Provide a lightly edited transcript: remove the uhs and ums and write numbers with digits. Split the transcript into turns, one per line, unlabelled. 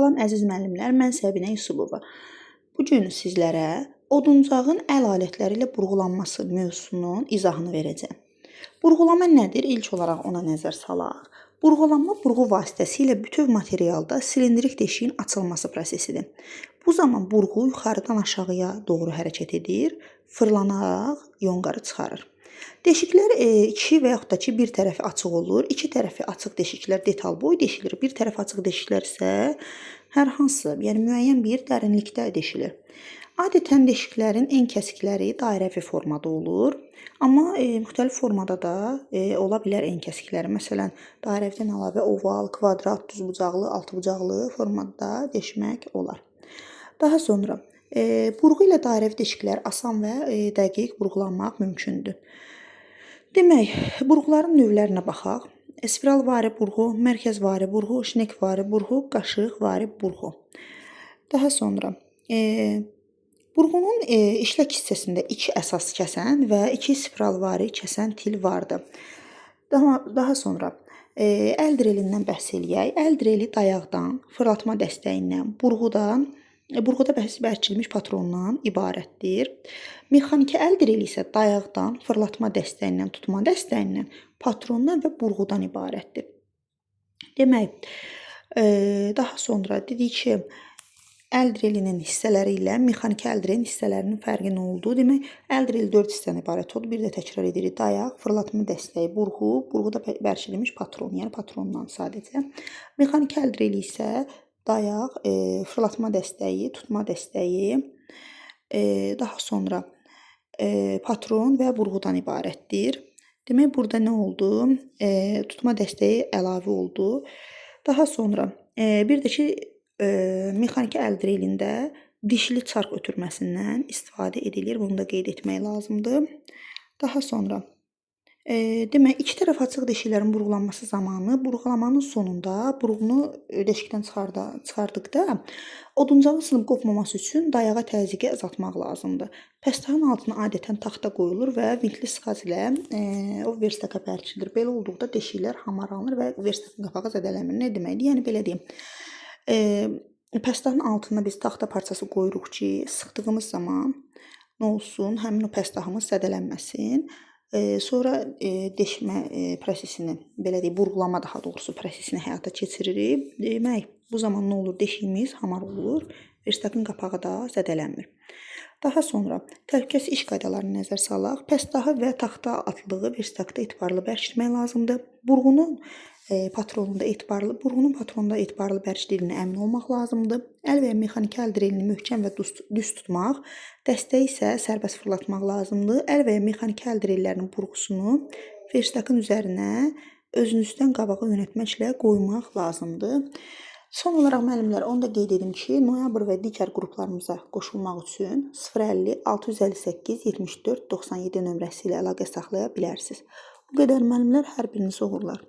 Salam əziz müəllimlər, mən Səbinə Yusubova. Bu gün sizlərə oduncağın əl alətləri ilə burğulanması mövzusunun izahını verəcəm. Burğulama nədir? İlk olaraq ona nəzər salaq. Burğulanma burğu vasitəsilə bütöv materialda silindrik deşiyin açılması prosesidir. Bu zaman burğu yuxarıdan aşağıya doğru hərəkət edir, fırlanaraq yonqarı çıxarır. Deşiklər iki və yaxud da ki bir tərəfi açıq olur. İki tərəfi açıq deşiklər detal boyu deşilir. Bir tərəfi açıq deşiklər isə hər hansı, yəni müəyyən bir dərinlikdə deşilir. Adətən deşiklərin en kəsikləri dairəvi formada olur. Amma müxtəlif formada da ola bilər en kəsikləri. Məsələn, dairəvidən əlavə oval, kvadrat, düzbucaqlı, altıbucaqlı formada deşmək olar. Daha sonra burğu ilə dairəvi deşiklər asan və dəqiq burğulanmaq mümkündür. Demək, burğuların növlərinə baxaq. Spiralvari burğu, mərkəzvari burğu, şnekvari burğu, qaşıqvari burğu. Daha sonra burğunun işlək hissəsində iki əsas kəsən və iki spiralvari kəsən til vardır. Daha sonra əl drelindən bəhs eləyək. Əl dreli dayaqdan, fırlatma dəstəyindən, burğudan, burğuda bərkidilmiş patrondan ibarətdir. Mexaniki əl dreli isə dayaqdan, fırlatma dəstəyindən, tutma dəstəyindən, patrondan və burğudan ibarətdir. Demək, daha sonra dedik ki, əl drelinin hissələri ilə mexaniki əl drelinin hissələrinin fərqi nə oldu? Demək, əl dreli 4 hissədən ibarət oldu. Bir də təkrar edirik. Dayaq, fırlatma dəstəyi, burğu, burğuda bərkidilmiş patron, yəni patrondan sadəcə. Mexaniki əl dreli isə dayaq, fırlatma dəstəyi, tutma dəstəyi, daha sonra patron və burğudan ibarətdir. Demək, burada nə oldu? Tutma dəstəyi əlavə oldu. Daha sonra bir də ki, mexaniki əl drelində dişli çarx ötürməsindən istifadə edilir. Bunu da qeyd etmək lazımdır. Daha sonra demək, iki tərəf açıq deşiklərin burğulanması zamanı burğulamanın sonunda burğunu deşikdən çıxardıqda oduncağın sınıb qopmaması üçün dayağa təzyiqi azaltmaq lazımdır. Pəstahın altına adətən taxta qoyulur və vintli sıxac ilə o verstaka bərkidilir. Belə olduqda deşiklər hamarlanır və verstakın qapağı zədələnmir. Nə deməkdir? Yəni belə deyim. Pəstahın altına biz taxta parçası qoyuruq ki, sıxdığımız zaman nə olsun? Həmin o pəstahımız zədələnməsin. Sonra deşmə prosesini, belə deyək, burğulama daha doğrusu prosesini həyata keçiririk. Demək, bu zaman nə olur? Deşiyimiz hamar olur, verstakın qapağı da zədələnmir. Daha sonra təhlükəsiz iş qaydalarına nəzər salaq. Pəstahı və taxta atlığı verstakda etibarlı bərkitmək lazımdır. Burğunun patronunda etibarlı bərkidildiyinə əmin olmaq lazımdır. Əl və ya mexaniki əl drelini möhkəm və düz tutmaq, dəstəyi isə sərbəst fırlatmaq lazımdır. Əl və ya mexaniki əl drellərinin burğusunu verstakın üzərinə özünüzdən qabağa yönəltməklə qoymaq lazımdır. Son olaraq müəllimlər, onu da qeyd edim ki, noyabr və digər qruplarımıza qoşulmaq üçün 050 658 74 97 nömrəsi ilə əlaqə saxlaya bilərsiniz. Bu qədər müəllimlər, hər birinizə uğurlar.